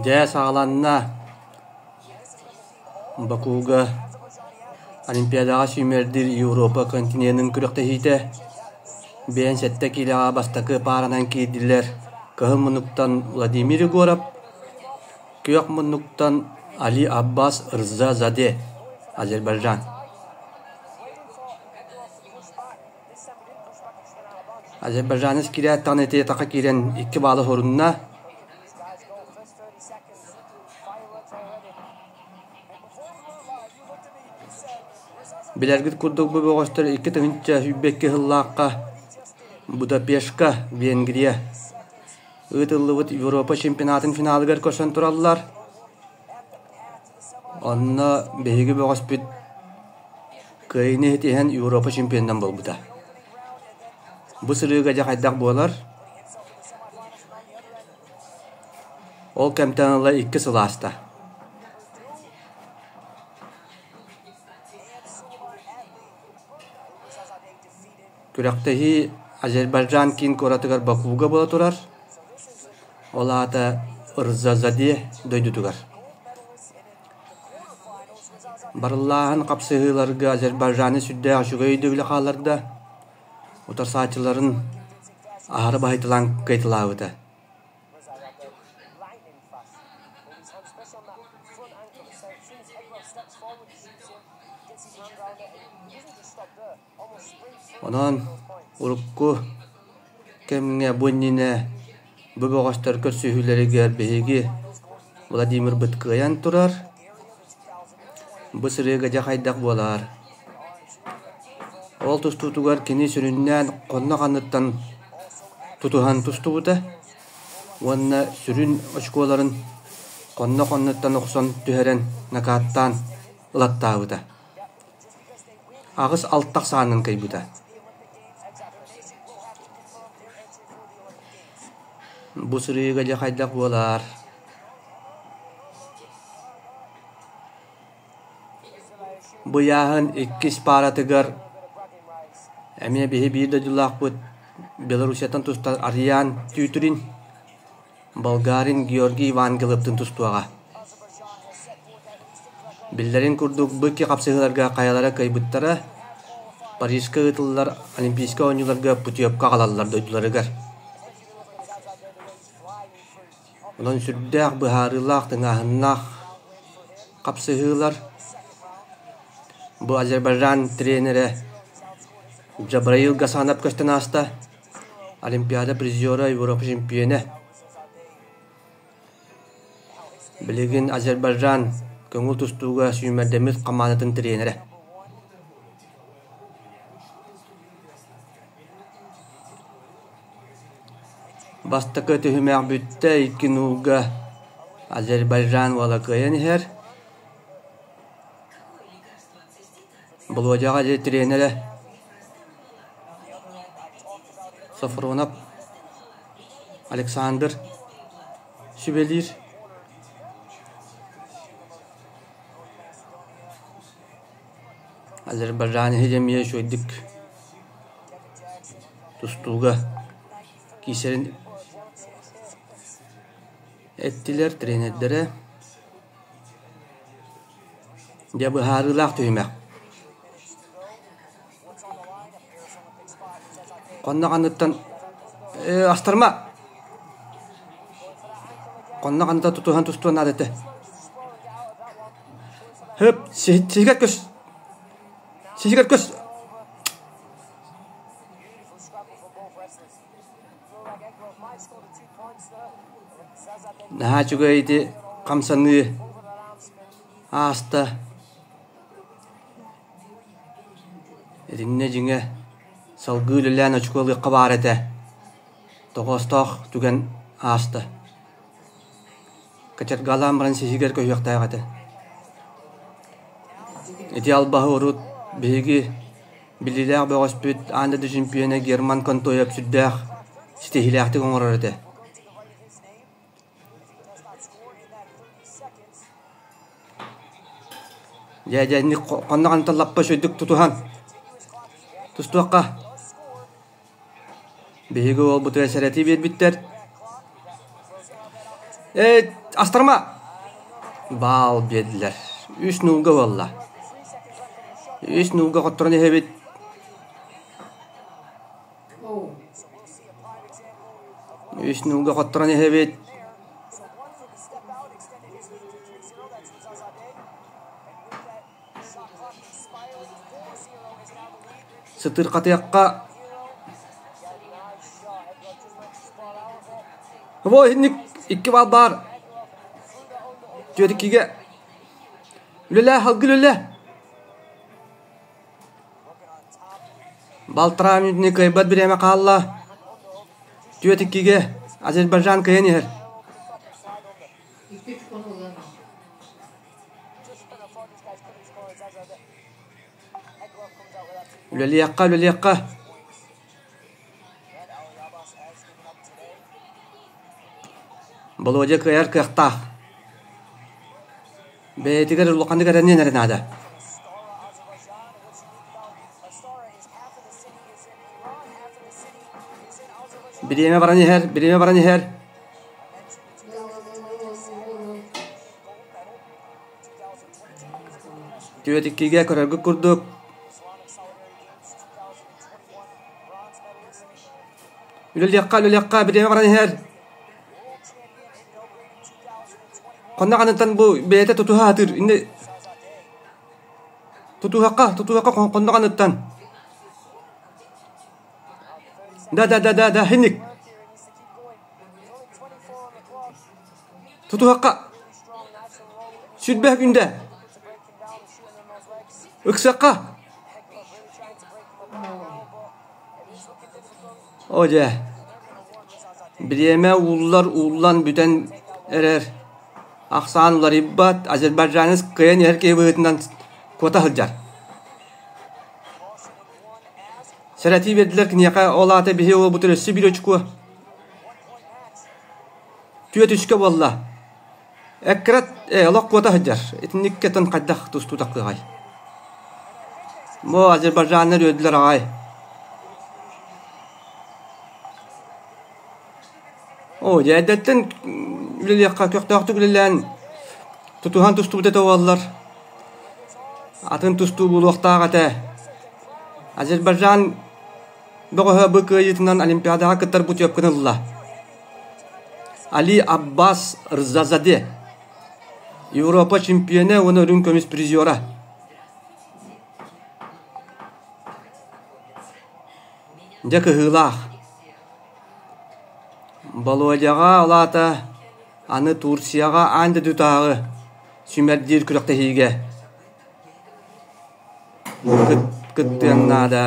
Дьэ саҕаланна Бакуга Олимпиадаҕа сүүмэрдиир Европа континенын күрэхтэһиитэ 57 киилэҕэ бастакы пааранан киирдилэр кыһыл муннуктан Владимир Егоров, күөх муннуктан Али Аббас Рза-Заде, Азербайджан. Азербайджанец киирээт даҕаны ити атахха киирэн икки баалы уһурунна. Билэргит курдук бу бөҕөстөр 2022 сыллаахха Будапешка, Венгрия ыытыллыбыт Европа чемпионатын финалыгар көрсөн тураллар. Онно биһиги бөҕөспүт кыайыыны ситиһэн Европа чемпионунан буолбута. Бу сырыыга дьэ хайдах буолар? Ол кэмтэн ыла икки сыл ааста. Күрэхтэһии Азербайджан киин куоратыгар Бакуга буола турар. Ол аата Рзазаде дойдутугар. Барыллааһын хапсыһыыларга Азербайджаны сүрдээх үчүгэй өйдөбүлү хаалларда, утарсааччыларын аһары баһыйталаан кыайталаабыта. Онон урукку кэмҥэ бу иннинэ бу бөҕөстөр көрсүһүүлэригэр биһиги Владимирбыт кыайан турар. Бу сырыыга дьэ хайдах буолар? Ол тустуутугар кини сүрүннээн хоннох анныттан тутуһан тустубута уонна сүрүн очколарын хоннох оннуттан охсон түһэрэн накааттаан ылаттаабыта. Аҕыс-алта ахсаанын кыайбыта. Бу сырыыга дьэ хайдах буолар? Бу ыйааһын иккис пааратыгар эмиэ биһи биир дойдулаахпыт Белоруссияттан тустар Арыйаан Түүтүрин Болгарин Георгий Ивангеловтыын тустуоҕа. Биллэрин курдук, бу икки хапсыһыыларга хайалара кыайбыттара, Парижка ыытыллар Олимпийскай оонньууларга путевка аҕалаллар дойдуларыгар. Онон сүрдээх быһаарыылаах, тыҥааһыннаах хапсыһыылар. Бу Азербайджан тренерэ Джабраил Гасанов көстөн ааста. Олимпиада призера, Европа чемпиона. Билигин Азербайджан көҥүл тустууга сүүмэрдэммит хамаандатын тренерэ. Бастакы түһүмэх бүттэ, икки нуулга Азербайджан уола кыайан иһэр. Болуодьаҕа дьэ тренерэ Софронов Александр сүбэлиир. Азербайджан иһи эмиэ үчүгэйдик тустууга киирсэрин эттилэр тренердэрэ. Дьэ быһаарыылаах түһүмэх. Хоннох анныттан «Ээ, астарыма!» Хоннох анныттан тутуһан тустуон наада этэ. Хөп, сиһигэр көс! Сиһигэр көс! Наһаа үчүгэй ити хамсаныы ааста. Итиннэ дьиҥэ салгыы үлэлээн очко ылыахха баар этэ. Тоҕоостоох түгэн ааста. Кочергалаан баран сиһигэр көһүөхтээх этэ. Ити албаһы урут биһиги Биллиилээх бөҕөспүт аан дойду чемпиона Герман Контоев сүрдээх ситиһиилээхтик оҥорор этэ. Дьэ, дьэ, инник хонно хантан лаппа үчүгэйдик тутуһан тустуохха. Биһиги уолбутугар сэрэтии биэрбиттэр. Ээ, астарыма! Баал биэрдилэр. Үс нуулга буолла. Үс нуулга хотторон иһэбит. Үс нуулга хотторон иһэбит. Сытыырхатыахха Во итинник икки баал баар. Түөрт Үлэлээ, салгыы үлэлээ. Балтараа мүнүүтэни кыайбат бириэмэ хаалла. Түөрт иккигэ Азербайджан кыайан иһэр. Үлэлиэххэ, үлэлиэххэ. Болуодьа кыайар кыахтаах. Бэйэтигэр улаханнык эрэниэн эрэ наада. Бириэмэ баран иһэр, бириэмэ баран иһэр. Түөрт иккигэ көрөргүт курдук Үлэлиэххэ, үлэлиэххэ, бириэмэ баран иһэр. Ханна ханныттан бу бэйэтэ тутуһа сатыыр. Инде тутуһахха, тутуһахха хонно ханныттан. Да, да, да, да, да, хинник. Тутуһахха. Сүрбэһ күндэ. Ыксахха. Оо дьэ, бириэмэ ууллар ууллан бүтэн эрэр, ахсаан уларыйбат, азербайджанец кыайан иһэр киһи быһыытынан куота сылдьар. Сэрэтии биэрдилэр киниэхэ, ол аата биһи уолбутун өссө биир очукуо. Түөрт үскэ буолла. Эккират ээ олох куота сылдьар. Итинниккэ хайдах тустуу тахсыаҕай? Бу азербайджаннар үөрдүлэр аҕай. Оо, дьэ эрдэттэн үлэлиэххэ көхтөөхтүк үлэлээн тутуһан тустубут этэ буоллар. Атын тустуу буолуохтаах этэ. Азербайджан бөҕөһө бу кыайыытынан Олимпиадаҕа кыттар путевканы ылла. Али Аббас Рзазаде Европа чемпиона уонна үрүҥ көмүс призера. Дьэ кыһыылаах. Болуодьаҕа ол аата аны Турцияҕа аан дойдутааҕы сүүмэрдиир күрэхтэһиигэ кыттыан наада.